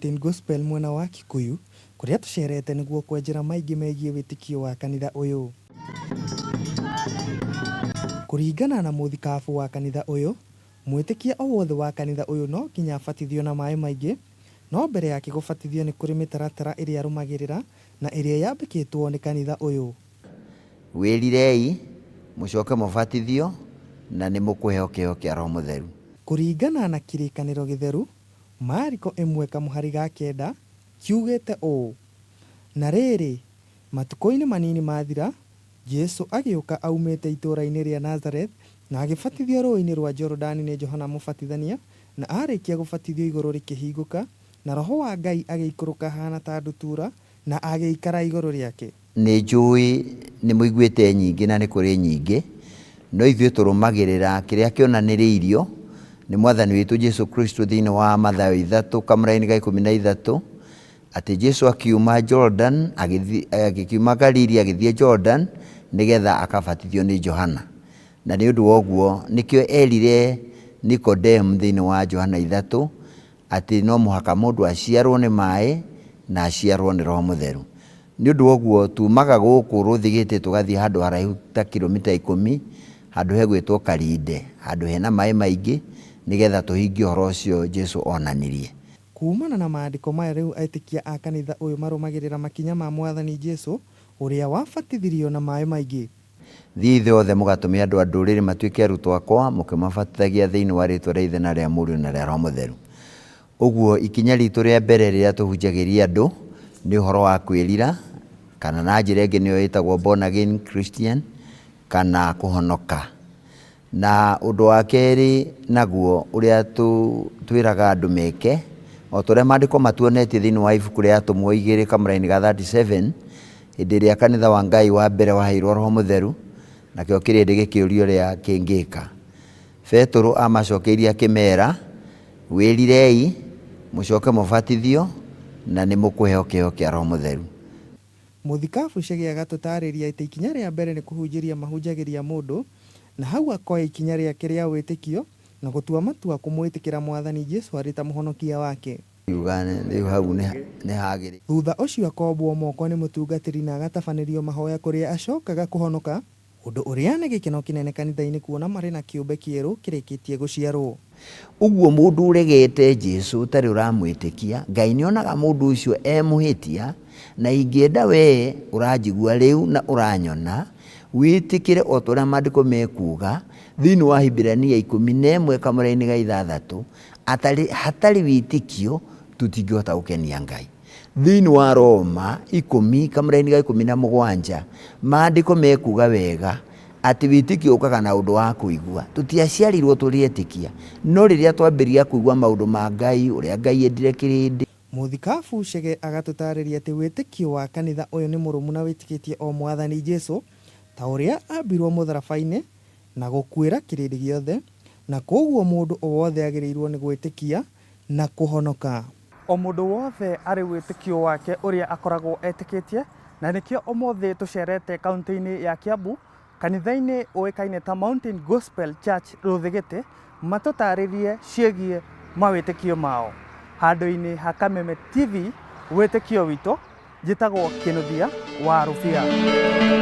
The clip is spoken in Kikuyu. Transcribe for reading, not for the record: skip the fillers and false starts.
Mountain Gospel mwena wa Kikuyu kũrĩa tũcerete nĩguo kwenjera maingĩ megiĩ wĩtĩkio wa kanitha ũyũ. Kũringana na mũthikabu wa kanitha ũyũ, mwĩtĩkia o wothe wa kanitha ũyũ no nginya abatithio na maĩ maingĩ, no mbere yake gũbatithio nĩ kũrĩ mĩtaratara ĩrĩa arũmagĩrĩra na ĩrĩa yambĩkĩtwo nĩ kanitha ũyũ. Wĩrirei, mũcoke mũbatithio, na nĩ mũkũheo kĩheo kĩa Roho Mũtheru. Kũringana na kĩrĩkanĩro gĩtheru, Mariko ĩmwe kamũhari ga kenda kiugĩte ũũ, Na rĩrĩ, matukũ-inĩ manini mathira, Jesu agĩũka aumĩte itũũra-inĩ rĩa Nazareth, na agĩbatithio rũũĩ-inĩ rwa Jorodani nĩ Johana Mũbatithania, na aarĩkia gũbatithio igũrũ rĩkĩhingũka, na Roho wa Ngai agĩikũrũka ahaana ta ndutura, na agĩikara igũrũ rĩake. Nĩ njũĩ nĩ mũiguĩte nyingĩ na nĩ kũrĩ nyingĩ, no ithuĩ tũrũmagĩrĩra kĩrĩa kĩonanĩrĩirio nĩ Mwathani witũ Jesu Kristo thĩinĩ wa Mathayo ithatũ kamũraini ga 13, atĩ Jesu akiuma Jordan, agĩkiuma Galili agĩthiĩ Jordan nĩgetha akabatithio nĩ Johana. Na nĩ ũndũ wa ũguo nĩkĩo erire Nikodemu thĩinĩ wa Johana ithatũ atĩ no mũhaka mũndũ aciarwo nĩ maĩ na aciarwo nĩ Roho Mũtheru. Nĩ ũndũ wa ũguo tumaga gũkũ Rũthigĩtĩ tũgathiĩ handũ haraihu ta kilomita 10, handũ hegwĩtwo Karinde, handũ hena maĩ maingĩ, nĩgetha tũhingie ũhoro ũcio Jesu onanirie. Kuumana na maandĩko maya rĩu etĩkia a kanitha ũyũ marũmagĩrĩra makinya ma Mwathani Jesu ũrĩa wabatithirio na maĩ maingĩ. Thiĩi thĩ yothe mũgatũme andũ a ndũrĩrĩ matuĩke arutwo akwa, mũkĩmabatithagia thĩinĩ wa rĩĩtwa rĩa Ithe na rĩa Mũriũ na rĩa Roho Mũtheru. Ũguo ikinya ritũ rĩa mbere rĩrĩa tũhunjagĩria andũ nĩ ũhoro wa kwĩrira, kana na njĩra ĩngĩ nĩyo ĩtagwo born again Christian, kana kũhonoka. Na ũndũ wa kerĩ naguo ũrĩa twĩraga andũ meke, o ta ũrĩa maandĩko matuonetie thĩinĩ wa ibuku rĩa Atũmwo igĩrĩ kamũraini ga 37, hĩndĩ ĩrĩa kanitha wa Ngai wa mbere waheirwo Roho Mũtheru, nakĩo kĩrĩndĩ gĩkĩũria ũrĩa kĩngĩka. Betũrũ amacokeirie akĩmera, wĩrirei, mũcoke mũbatithio, na nĩ mũkũheo kĩheo kĩa Roho Mũtheru. Mũthikabu Chege agatũtaarĩria atĩ ikinya rĩa mbere nĩ kũhunjĩria mahunjagĩria mũndũ, na hau akoya ikinya rĩake rĩa wĩtĩkio na gũtua matua kũmwĩtĩkĩra Mwathani Jesu arĩ ta mũhonokia wake. Thutha ũcio akombwo moko nĩ mũtungatĩri na agatabanĩrio mahoya kũrĩa acokaga kũhonoka, ũndũ ũrĩa nĩ gĩkeno kĩnene kanitha-inĩ kuona marĩ na kĩũmbe kĩerũ kĩrĩkĩtie gũciarwo. Ũguo mũndũ ũregete Jesu ũtarĩ ũramwĩtĩkia, Ngai nĩ onaga mũndũ ũcio e mũhĩtia, na ingĩenda wee ũranjigua rĩu na ũranyona, wĩtĩkĩre o ta ũrĩa maandĩko mekuuga thĩinĩ wa Ahibirania 11 kamũrainĩ ga ithathatũ, atarĩ hatarĩ wĩtĩkio tũtingĩhota gũkenia Ngai. Thĩinĩ wa Roma 10 kamũrainĩ ga 17, maandĩko mekuuga wega atĩ wĩtĩkio ũkaga na ũndũ wa kũigua. Tũtiaciarirwo tũrĩ etĩkia, no rĩrĩa twambĩrĩria kũigua maũndũ ma Ngai, ũrĩa Ngai endire kĩrĩndĩ, Mũthikabu Chege agatũtaarĩria atĩ wĩtĩkio wa kanitha ũyũ nĩ mũrũmu na wĩtĩkĩtie o Mwathani Jesu ta ũrĩa ambirwo mũtharaba-inĩ na gũkuĩra kĩrĩndĩ gĩothe, na kwoguo mũndũ o wothe agĩrĩirwo nĩ gwĩtĩkia na kũhonoka. O mũndũ wothe arĩ wĩtĩkio wake ũrĩa akoragwo etĩkĩtie, na nĩkĩo ũmũthĩ tũcerete kaunti-inĩ ya Kiambu, kanitha-inĩ ũĩkaine ta Mountain Gospel Church Rũthĩgĩtĩ, matũtarĩrie ciĩgiĩ mawĩtĩkio mao. Handũ-inĩ ha Kameme TV, wĩtĩkio witũ, njĩtagwo Kĩnuthia wa Rũbia.